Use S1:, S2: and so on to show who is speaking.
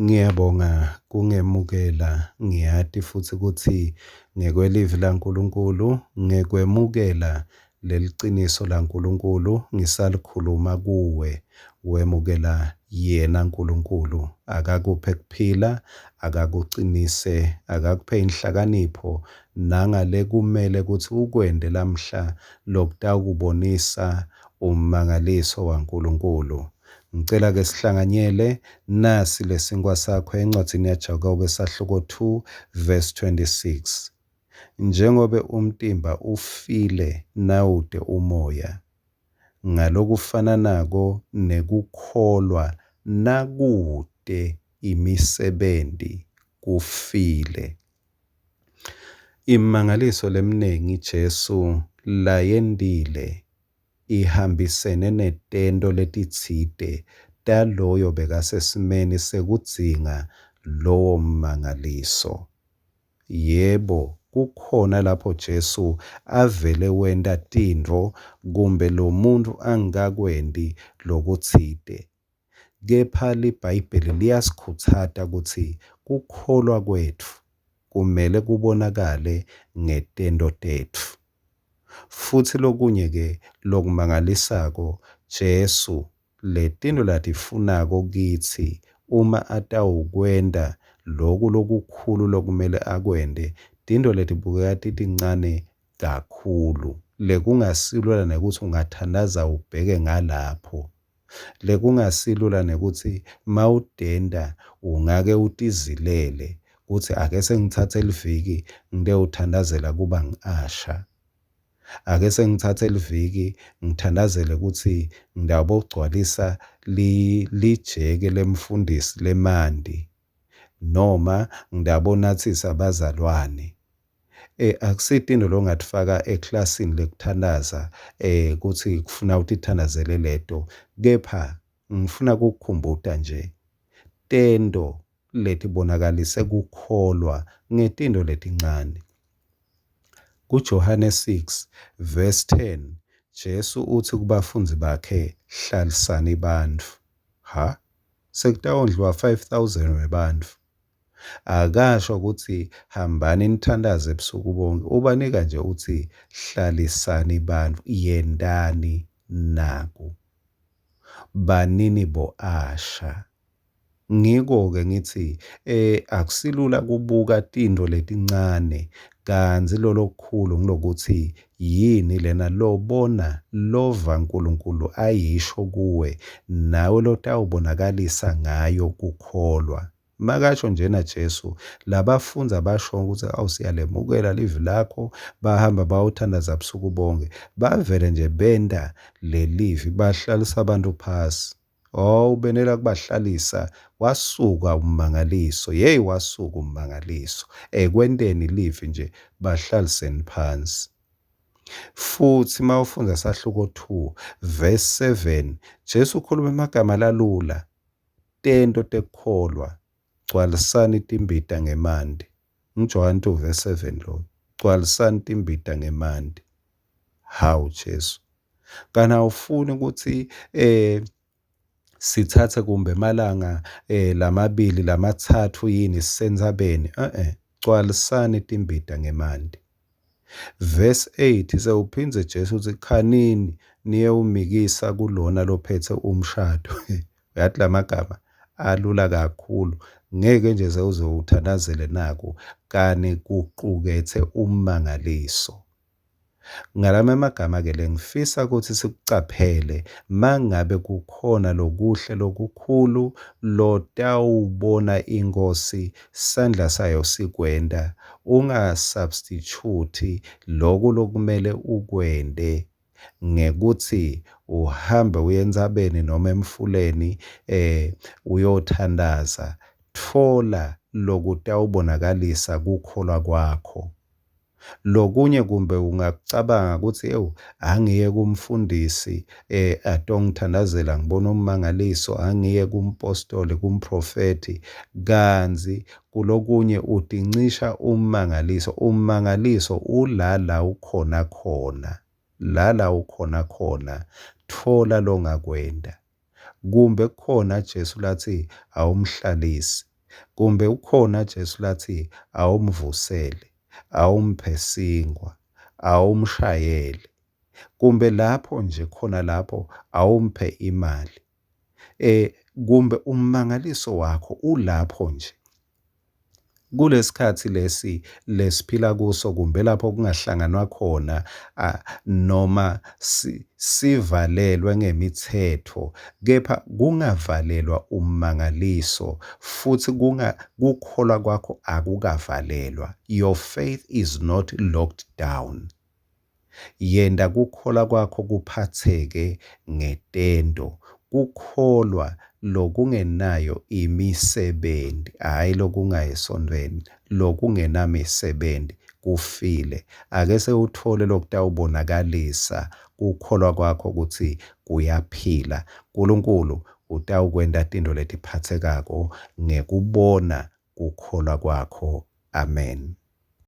S1: Ngiyabonga kungemukela, ngiyati futsi kutsi ngekwelivi laNkulunkulu, ngekwemukela leliciniso laNkulunkulu ngisalikhuluma kuwe, wemukela yena Nkulunkulu, akakuphe kuphila, akakucinise, akakuphe inhlakanipho nangale kumele kutsi ukwente lamhla lokutawukubonisa ummangaliso waNkulunkulu. Ngicela ke sihlanganyele nasi lesinkwa sakho encwadzini yaJakobe sahluko 2 verse 26. Njengobe umtimba ufile nawute umoya, ngalokufananako nekukholwa nakute imisebenti kufile. Imimangaliso leminingi Jesu layentile ihambisene netento letitsite taloyo bekasesimeni sekudzinga lowo mmangaliso. Yebo, kukhona lapho Jesu avele wenta tintfo kumbe lomuntfu angakakwenti lokutsite. Kepha liBhayibheli liyasikhutsata kutsi kukholwa kwetfu kumele kubonakale ngetento tetfu. Futsi lokunye-ke lokumangalisako, Jesu letintfo latifunako kitsi uma atawukwenta loku lokukhulu lokumele akwente, tintfo letibukeka titincane kakhulu, lekungasilula nekutsi ungathandaza ubheke ngalapho, lekungasilula nekutsi mawutenta ungake utizilele kutsi ake sengitsatse liviki ngitewuthandazela kuba ngi-asha. Ake sengitsatse liviki ngithandazele kutsi ngidabogcwalisa lijeke lemfundisi lemanti noma ngidabonatsisa bazalwane. Akusitintfo longatifaka eklasini lekuthandaza kutsi kufuna utithandazele leto, kepha ngifuna kukukhumbuta nje tento letibonakalise kukholwa ngetintfo letincane. KuJohane 6 verse 10 Jesu utsi kubafundzi bakhe hlalisani bantfu. Ha, sekutawondliwa 5000 webantfu. Akasho ukuthi hambani nithandaze ebusuku bonke, ubanika nje utsi hlalisani bantfu, yentani naku. Banini bo-asha. Ngiko-ke ngitsi akusilula kubuka tintfo letincane kantsi lolokukhulu ngilokutsi yini lena lobona lova Nkulunkulu ayisho kuwe nawe lotawubonakalisa ngayo kukholwa. Makasho njena Jesu, labafundzi abasho ukuthi awu siyalemukela livi lakho, bahamba bayothandaza busuku bonke. Bavele nje benta lelivi bahlalisa abantu phasi. Oh, ubenela kubahlalisa wasuka ummangaliso. Yeyi wasuka ummangaliso. Ekwenteni livi nje bahlaliseni phansi. Futhi mawufunda sahluko 2 verse 7 Jesu ukhuluma emagama lalula tento tekukholwa gcwalisani timbita ngemanti. NguJohane 2 verse 7 lo. Gcwalisani timbita ngemanti. Hawu Jesu. Kana awufuni ukuthi sithathe kumbe emalanga lamabili lamatsatfu yini sisendzabeni gcwalisani timbita ngemanti. Verse 8 sewuphindze Jesu utsi khanini niyewumikisa kulona lophethe umshado. Uyathi lamagama alula kakhulu ngeke nje sewuze uthandazele naku kani kuqukethe ummangaliso. Ngalama magama-ke lengifisa kutsi sikucaphele mangabe kukhona lokuhle lokukhulu lotawubona inkosi sandla sayo sikwenta, ungasubstitute loku lokumele ukwente ngekutsi uhambe uye entsabeni noma emfuleni uyothandaza. Tfola lokutawubonakalisa kukholwa kwakho. Lokunye kumbe ungakucabanga ukuthi ewu angiye kumfundisi atongithandazela ngibone ummangaliso, angiye kumpostoli, kumprofethi, kantsi kulokunye utincisha ummangaliso. Ummangaliso ula la ukhona khona, la la ukhona khona, tfola longakwenta. Kumbe kukhona Jesu latsi awumhlalisi. Kumbe ukhona Jesu latsi awumvusele, awumphe sinkhwa, awumshayele, kumbe lapho nje khona lapho awumphe imali. Kumbe ummangaliso wakho ulapho nje. Kulesikhatsi lesi lesiphila kuso kumbe lapho kungahlanganwa khona noma sivalelwe ngemitsetfo, kepha kungavalelwa ummangaliso futhi kukholwa kwakho akukavalelwa. Your faith is not locked down. Yenta kukholwa kwakho kuphatseke ngetento. Kukholwa lokungenayo imisebenti, hhayi lokungayi esontfweni, lokungenamisebenti kufile. Ake sewutfole lokutawubonakalisa kukholwa kwakho kutsi kuyaphila. Nkulunkulu utawukwenta tintfo letiphatsekako ngekubona kukholwa kwakho. Amen.